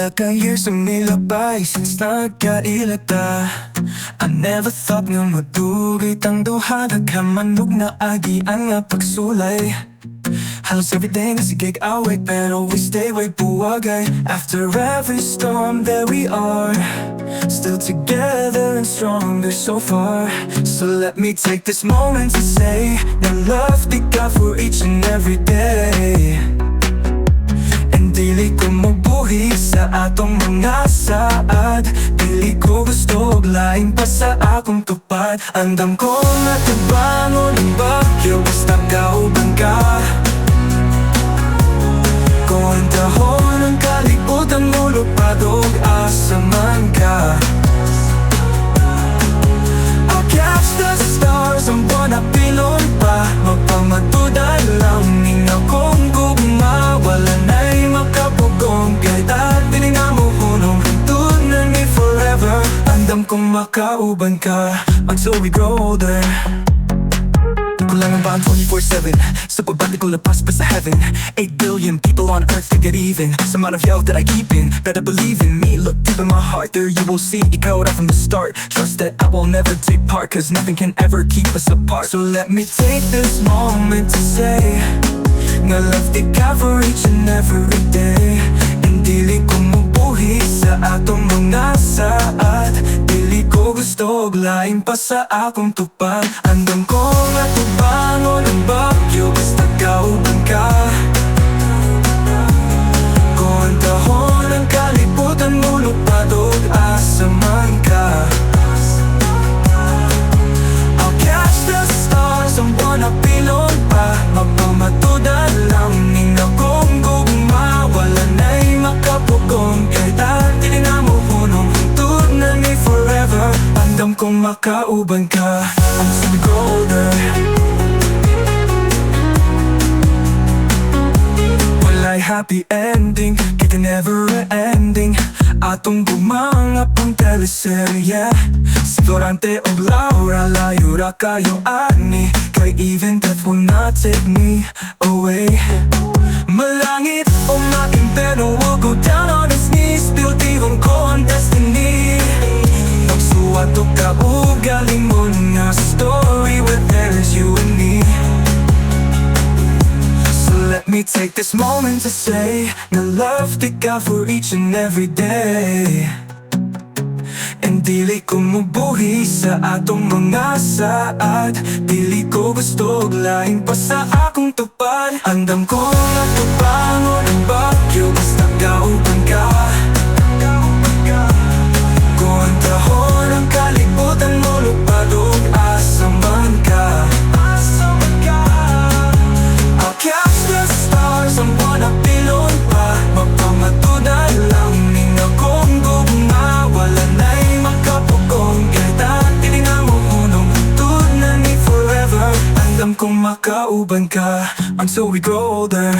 Pila ka years ang nilabay since nagkaila ta. I never thought nga madugay tang duha. Daghan man og naagian nga pagsulay. Halos everyday nga sige away, pero we stay way buwagay. After every storm, there we are, still together and stronger so far. So let me take this moment to say na love tika for each and every day. And dili ko mobuhi sa atong mga saad. Dili ko gusto og lain pa sa akong tupad. Andam ko nga tubangon ang bagyo basta kauban ka. Kung ang dahon ang kalibutan molupad og asa man ka, I'll catch the stars, ang buwan apilon pa. Magpamatud-an lang ning akong gugma. Wala na'y makapugong kahit at dili na mohunong. Hantod na ni forever. Andam kong makauban ka until we grow older. Kulangan ba ang 24/7? Sa pagbati ko lapas pa sa heaven. 8 billion people on earth to get even. Sa amount of yell that I keep in. Better believe in me. Look deep in my heart, there you will see ikaw right from the start. Trust that I will never depart, 'cause nothing can ever keep us apart. So let me take this moment to say nga love tika for each and every day. And dili ko mobuhi sa atong mga saad. Dili ko gusto og lain pa sa akong tupad. Andam ko nga tubangon ang bagyo basta kauban ka. Kung ang dahon ang kalibutan molupad og asa man ka, I'll catch the stars, ang buwan apilon pa. Magpamatud-an lang ning akong gugma. Wala na'y makapugong kahit at dili na mohunong. Hantod na ni forever. Andam kong makauban ka until we grow older. Walay happy ending, kita never ending. Atong gugma nga pang teleserye. Si Florante og Laura, layo ra kayo ani. Kay even death will not take me away. Malangit o maimpiyerno, we'll go down on his knees. Building ko ang destiny. Magsuwat og kaugalingon nga story where there is you and me. So let me take this moment to say na love tika for each and every day. And dili ko mobuhi sa atong mga saad. Dili ko gusto og lain pa sa akong tupad. Andam ko nga tubangon ang bagyo basta kauban ka. Kung ang dahon ang kalibutan molupad og asa man ka, I'll catch the stars, ang buwan apilon pa. Magpamatud-an lang ning akong gugma. Wala na'y makapugong kahit at dili na mohunong. Hantod na ni forever. Andam kong makauban ka until we grow older.